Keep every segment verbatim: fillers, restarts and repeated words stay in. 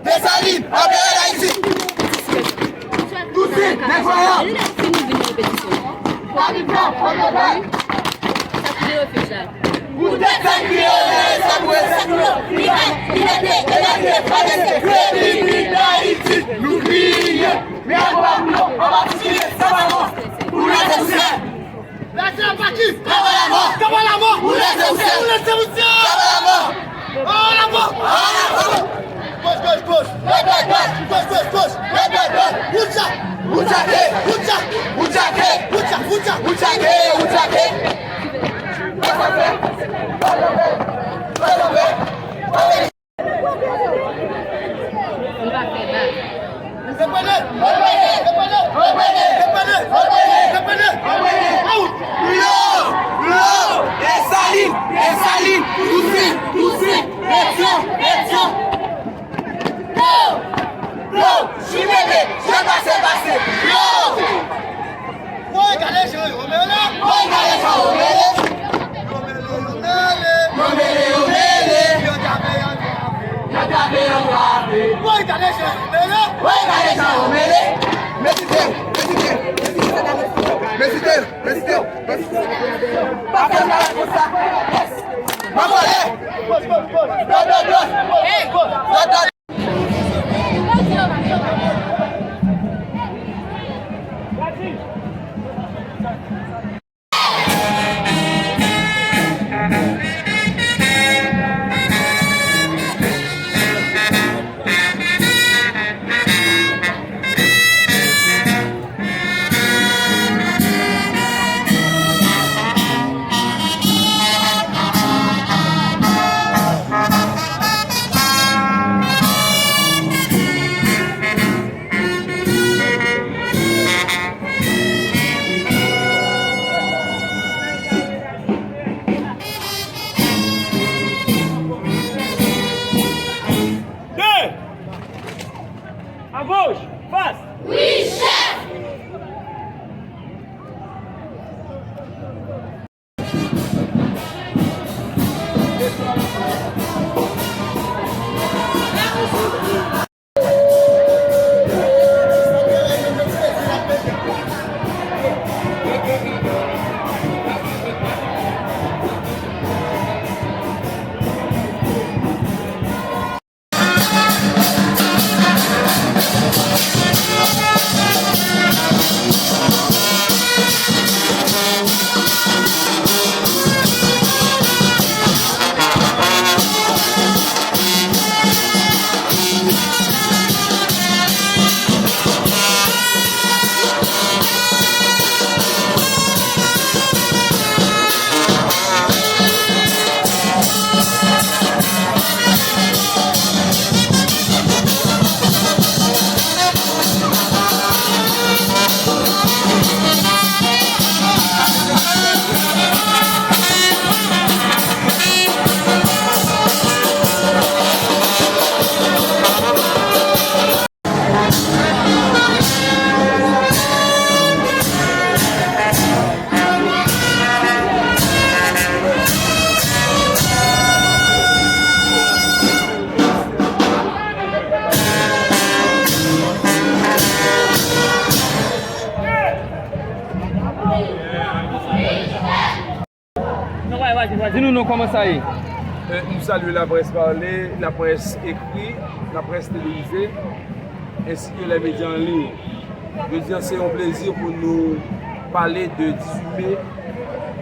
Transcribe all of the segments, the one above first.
Desalin, antere Dayiti! Tousen, nèg vanyan! Kapitòl, Fòtnòtay! Pou tèt sa kriye, se pou respè, libète, egalité, fraternité, Repiblik Dayiti, nou kriye! Men ankò pa pou nou, anba ti kriye, sa pa bon! Pou nou leve pou sa! Lase la pati! Travay la mò! Travay la mò! Pou leve pou sa! Pou leve pou sa! Travay la mò! Travay la mò! Travay la mò! Gauche, gauche, gauche! Droite, droite, droite! Gauche, gauche, gauche! Droite, droite, droite! Boucha! Bouchake! Boucha! Bouchake! Boucha! Boucha! Bouchake! Bouchake! Reprenez! Reprenez! Reprenez! Reprenez! Reprenez! Reprenez! Reprenez! Out! Blo! Blo! Desalin! Desalin! Tousen! Tousen! Petyon! Petyon! Blo! Blo! Jimele! Jan pase pase! Blo! Woy, gade jan yo mele! Woy, gade jan yo mele! Yo mele, yo mele! Yo mele, yo mele! Yo tape, yo trape! Yo tape, yo trape! Woy, gade jan yo mele! Woy, gade jan yo mele! Mezite, mezite, mezite, mezite, mezite, mezite! Pa fè mal konsa! Mwen vole! Dot, dot, dot! Dot, dot! De! Agoch! Fas! Wi, chèf! Di nou non, kòman sa ye? Eh, nou salye laprès pale, laprès ekri, laprès televize, ensi ke lè medya an liy. Jodi a, se yon plezi pou nou pale de dizuit me.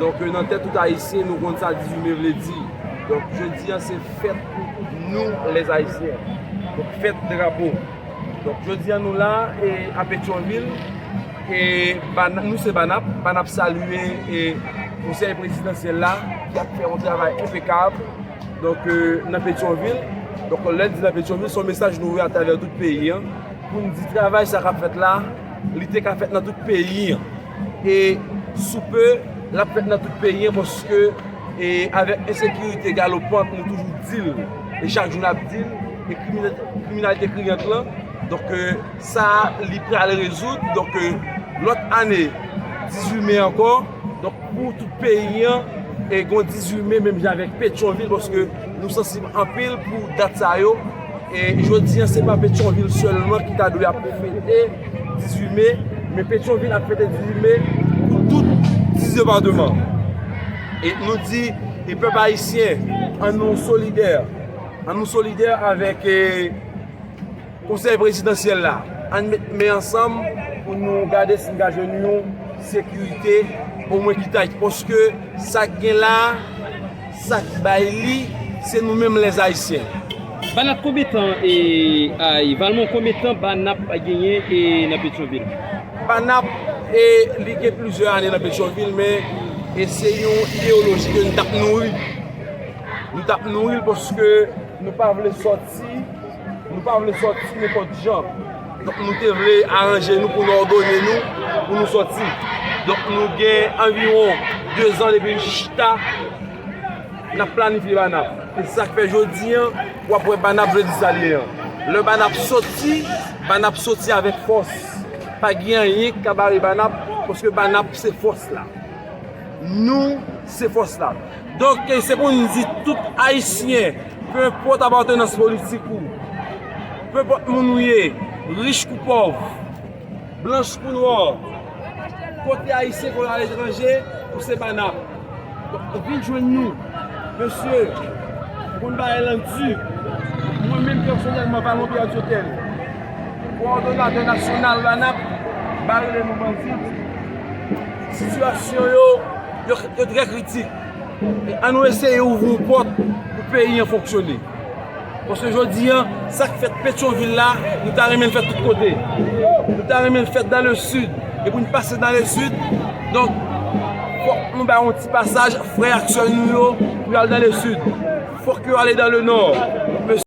Donk, nan tèt tout Ayisyen, nou konn sa dizuit me vle di. Donk, jodi a, se fèt nou, lèzayisyen. Donk, fèt drapo. Donk, jodi a, nou la, e, a Petyonvil, e, Bana-, nou se Banap, Banap salye, e, konsèy prezidansyèl la, ki ap fè yon travay enpekab, donk, e, nan Petyonvil. Donk, lè n di nan Petyonvil, se yon mesaj nou voye atravè tout peyi an, pou n di travay sa k ap fèt la, li te ka fèt nan tout peyi an. E sou pe, l ap fèt nan tout peyi an, paske, e avèk ensekirite galopant, nou toujou di l, e chak jou n ap di l, e krimine-, kriminalite kriyant lan, donk, e, sa, li pral rezoud, donk, e, lòt ane, dizuit me ankò, donk, pou tout peyi an, E gen dizuit me menm jan avèk Petyonvil, paske nou sansib anpil pou dat sa yo. E jodi an, se pa Petyonvil sèlman ki ta dwe ap fete dizuit me, men Petyonvil ap fete dizuit me pou tout dis depatman. E nou di, e pèp ayisyen, ann nou solidè. Ann nou solidè avèk, e, Konsèy prezidansyèl la, ann met men ansanm pou nou gade si n ka jwenn yon sekirite omwen ki tayt. Paske sa k gen la, sa k bay li, se nou menm lèzayisyen. Banap, konbyen tan, e, ay, Valmont, konbyen tan Banap genyen, e, nan Petyonvil? Banap, e, li gen plizyè ane nan Petyonvil, men, e, se yon ideyoloji ke nou t ap nouri. Nou t ap nouri l paske nou pa vle sòti Nou pa vle sòti nenpòt jan. Donk, nou te vle aranje nou pou nou òdone nou, pou nou sòti. Donk, nou gen anviwon dezan depi n chita, n ap planifye Banap. E sa k fè jodi an, w ap wè Banap vle di sa l ye an. Lè Banap sòti, Banap sòti avèk fòs. Pa gen anyen k ka bare Banap, paske Banap se fòs la. Nou, se fòs la. Donk, se pou n di tout Ayisyen, pe enpòt apatènans politik ou, pe enpòt moun ou ye, rich kou pòv, blanch kou nwè, kote Ayisyen kote aletranje, ou se Banap. Donk, vin jwenn nou. Mesye, pou n bay lan di, mwen menm pèsonèlman, Valmont Pierre Dieutène, kowòdonatè nasyonal Banap, ba rele nou bandi. Sitiyasyon yo, yo, yo trè kritik. E ann nou eseye ouvri yon pòt pou peyi an fonksyone. Paske jodi an, sa k fèt Petyonvil la, nou ta renmen l fèt tout kote. Nou ta renmen l fèt dans le sud. E pou n pase dans le sud, donk, fòk nou bay yon ti pasaj frè ak sè nou yo pou y al dans le sud. Fòk yo ale dans le nord.